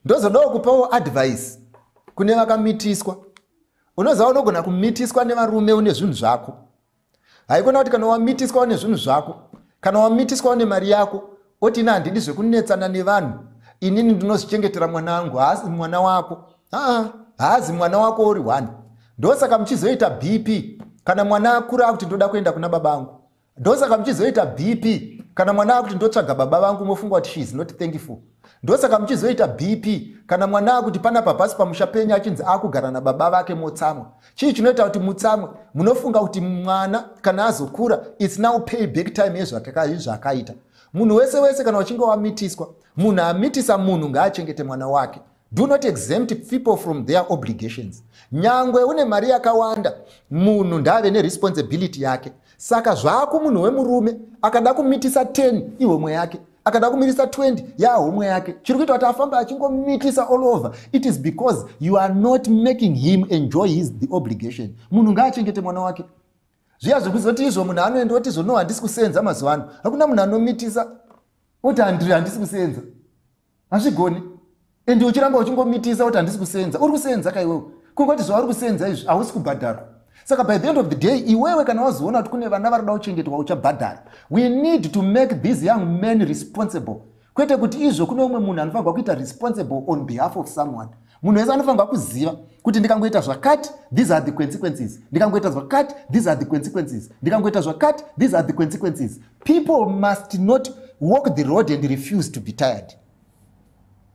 Ndozodawo kupawo advice kune vakamitiswa. Unoziva, unogona kumitiswa nevarume une zvinhu zvako. Haikona kuti kana wamitiswa une zvinhu zvako, kana wamitiswa une mari yako, oti, "Ina handidi zvekunetsana nevanhu, inini ndinozvichengetera mwana wangu." Haasi mwana wako. Aa, haazi mwana wako uri one. Ndosaka muchizoita BP kana mwana akura akuti, "Ndoda kuenda kuna baba vangu." Ndosaka muchizoita BP kana mwana akuti, "Ndotsvaga baba vangu." Mofunga kuti she is not thankful. Ndosaka muchizoita BP kana mwana akuti panapa pasi pamusha penyu, achinzi akugara nababa vake, motsamwa. Chii chinoita kuti mutsamwe? Munofunga kuti mwana kana azokura, it's now pay back time yezvaakaita. Munhu wese wese, kana uchinge wamitiswa, munhu amitisa munhu ngaachengete mwana wake. Do not exempt people from their obligations. Nyangwe une mari yakawanda, munhu ndaave neresponsibility yake. Saka zvako munhu wemurume akada kumitisa 10, ihomwe yake. Akada kumitisa 20, yahomwe yake. Chiri kuita kuti afambe achingomitisa all over, it is because you are not making him enjoy his the obligation. Munhu ngaachengete mwana wake. Zviya zvekuzoti izvo munhu anoenda oti izvo, "No, handisi kusenza mazuva ano." Hakuna munhu anomitisa oti, "Handisi kusenza." Hazvigoni. Ende uchiramba uchingomitisa kuti, "Handisi kusenza." Uri kusenza kaiwewe. Kungoti zvauri kusenza izvi, hausi kubhadharwa. Saka by the end of the day, iwewe kana wazoona kuti kune vana varida kuchengetwa, uchabhadhara. We need to make these young men responsible, kwete kuti izvo kune umwe munhu anofanirwa kuita responsible on behalf of someone. Munhu wese anofanirwa kuziva kuti ndikangoita zvakati, these are the consequences. Ndikangoita zvakati, these are the consequences. Ndikangoita zvakati, these are the consequences. People must not walk the road and refuse to be tired.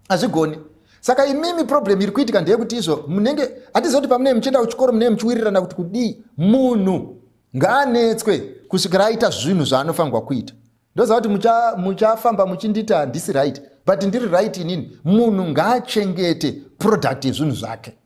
Hazvigoni. Saka imimi, problem iri kuitika ndeyekuti izvo munenge, hatizivi kuti pamunenge muchienda kuchikoro munenge muchiwirirana kuti kudii. Munhu ngaanetswe kusvikira aita zvinhu zvaanofanirwa kuita. Ndoziva kuti muchafamba muchinditi handisi right, but ndiri right inini. Munhu ngaachengete product yezvinhu zvake.